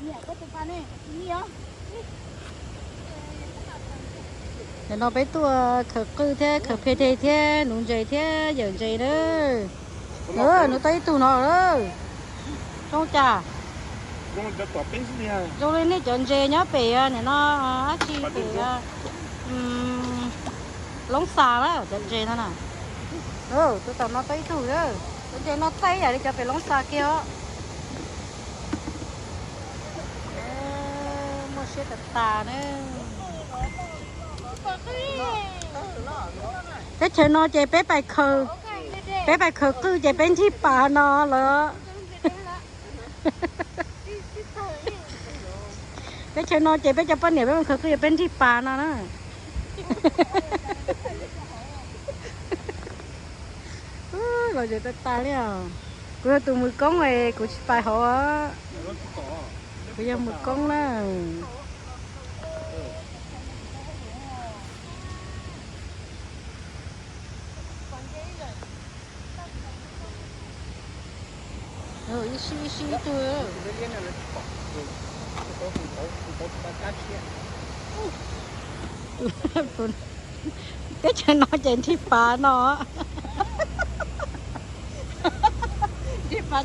Nim no peb tuaj khaws qwj thiab khaws phe de thiab nuv ntses thiab yawm ntses na. Nuv tau ib tug no. Zoo cas? Zoo li nej cov ntses nyob pem nim no, dab tsi pem Loob Xas na cov ntses no na. Tus tom no tau ib tug, cov ntses no txaij yam li cov pem Loob Xas kiag os. Muaj siab tas tas na. Teb chaws no ces peb pais khaws, peb pais khaws qwj ces peb nrig pas no lawm. Teb chaws no ces peb cov poj niam peb mus khaws qwj peb nrig pas no na. Lom zem tas tas li os. Kuv yog tus mus koob es kuv tsis pais hauv. Kuv yog mus koob na. Ib sij ib sij ib tug. Teb chaws no ces nrig pas no. Nrig pas,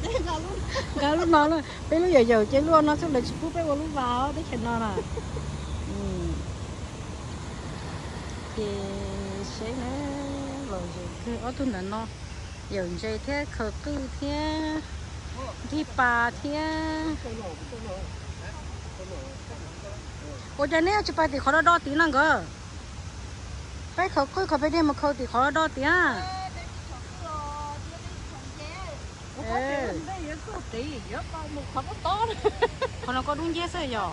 nqa lub no, peb lub yawm yawm ces lub no xwb lawv tsis pub peb ua lub vas teb chaws no na. Ces seb na, lom zem kawg ob tug ntawm no, yawm ntses thiab khaws qwj thiab nrig pas thiab. Ua cas neb tsis pais tim qhov do do tid no nkawd? Peb khaws qwj khaws peb dej mus khaws tim qhov do do tid. Qhov no koj dub nciab xwb yog?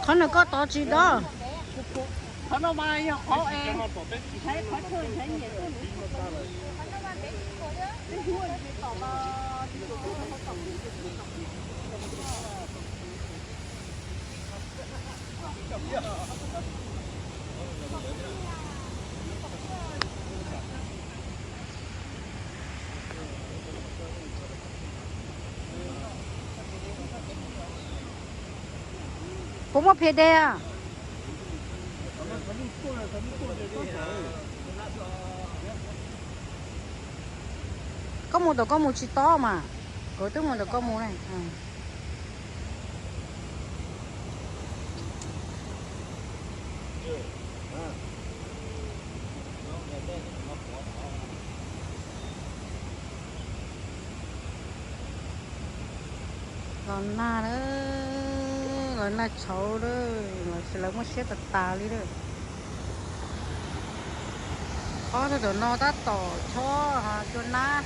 Qhov no koj tov tsis dob. Qhov no mas yog qhov es ntshai qhov chaw ntshai nyiam tuaj nuv. Puas muaj phe de? Koj mus tom koj mus tsis tob mas, kuv twb mus tom koj mus ne. Los nag lawm, los nag tshauv lawm, lawv muaj siab tas tas li lawm. Ob tug tom no tab tom chob cua nab.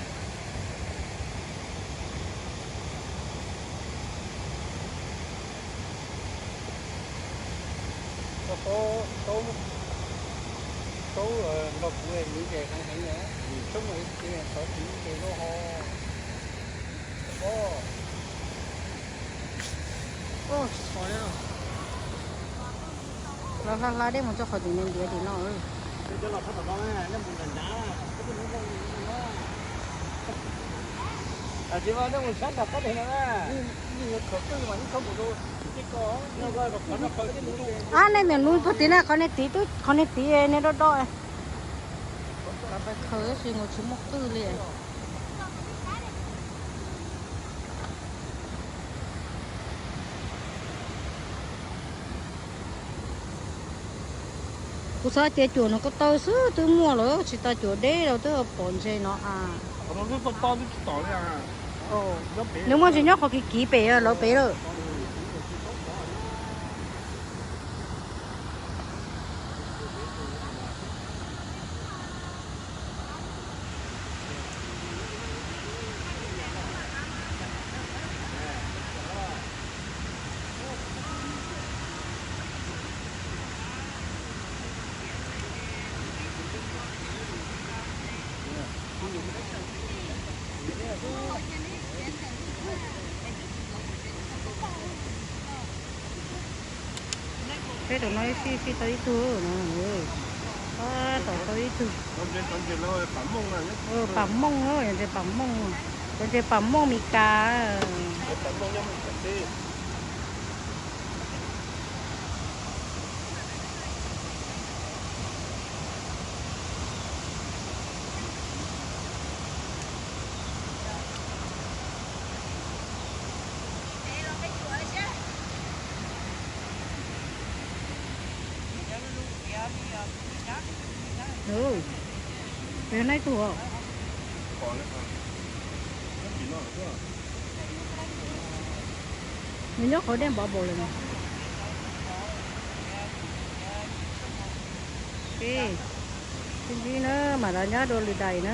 Taub nrog kuv nws ces heev heev, tshoob mus txiv xov txiv ces lub ho. Los hla hla dej mus txog qhov tim ntiav tim no. Ab, nej ntawm nub puag tid na, qhov nej tid twb, qhov nej tid nej dob dob. Khaws tab sis nkaus tsis muaj qwj li. Kuv xav tias cuam no ko taw xwb twb muaj lawm, tsis tas cuam deb los twb pom ntses no a. Nws muaj ntses nyob qhov kiv kiv pem lawv pem lawm. Peb rau no sib sib tau ib tug no. Tab tom tau ib tug. Pam mooj, yog ntses pam mooj, yog ntses pam mooj Mes Kas. Nws nyob qhov dej npov npaum li no. Sib ntsib na, mam rov nyab dua lwm daim na.